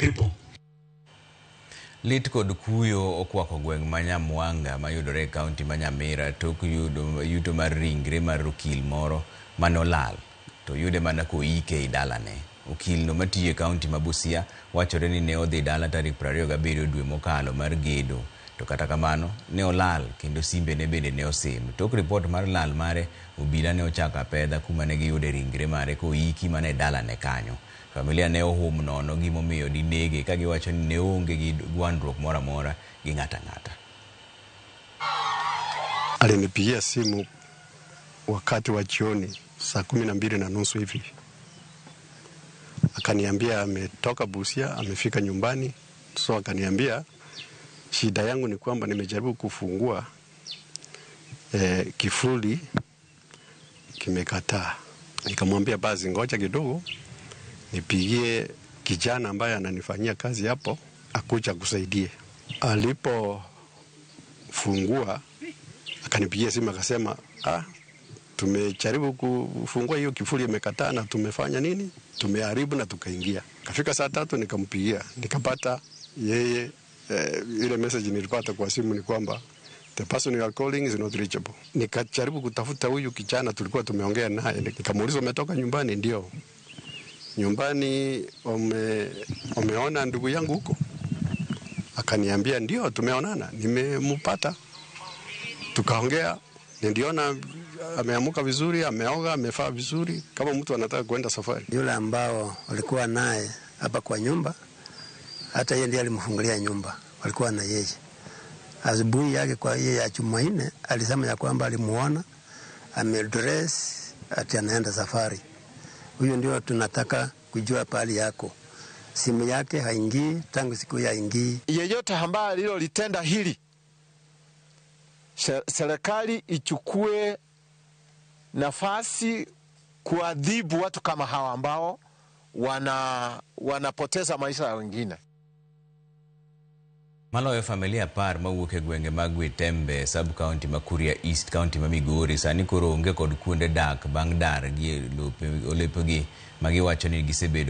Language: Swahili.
people. Lit kod kuyo okwako gweng' ma Nyamwanga mayudore e kaunti ma Nyamira tok yudo yuto mar ringre mar okil moro mane olal to oyude mana koike ei dalane. Okilno matiyo e kaunti ma Busia wachore ni ne odhi dala tarik 27 dwe mokalo mar gedo to kata kamano ne olal kendo simbene bende ne osim. Tok ripot mar lal mare, obila ne ochako apedha kuma ne giyude ringre mare koiki mana e dalane kanyo. Familia ne ohum nono gimomiyo dinege ka giwacho ni ne onge gi gwandruok moro amora gi ng'ato ang'ata. Alinipigia simu wakati wa jioni saa 12:30 hivi, akaniambia ametoka Busia, amefika nyumbani. So akaniambia shida yangu ni kwamba nimejaribu kufungua kifuli kimekataa. Nikamwambia basi ngoja kidogo nipigie kijana ambaye ananifanyia kazi hapo akuja kusaidie. Alipofungua akanipigia simu akasema, tumejaribu kufungua hiyo kifuli imekataa na tumefanya nini? Tumeharibu na tukaingia. Kafika saa 3 nikampigia, nikapata yeye ile message nilipata kwa simu ni kwamba the person you are calling is not reachable. Nikajaribu kutafuta huyu kijana tulikuwa tumeongea naye, nikamuuliza umetoka nyumbani? Ndio. Nyumbani umeona ndugu yangu huko? Akaniambia ndio, tumeonana, nimempata. Tukaongea, niliona ameamuka vizuri, ameoga, amefaa vizuri kama mtu anataka kwenda safari. Yule ambao walikuwa naye hapa kwa nyumba, hata yeye ndiye alimfungulia nyumba, walikuwa na yeye. Asubuhi yake kwa yeye ya Jumanne alisema ya kwamba alimuona amedress ati anaenda safari. Huyo ndio tunataka kujua pahali yako. Simu yake haingii tangu siku ya ingii. Yeyote ambaye alilolitenda hili, serikali ichukue nafasi kuadhibu watu kama hawa ambao wanapoteza maisha ya wengine. Maloyo familia 10 mawuok e gwenge mag Gwetembe, sub county ma Kuria East, county ma Migori sani koro onge kod kuonde dak bang' dar gi olepegi magiwacho ni gisebedo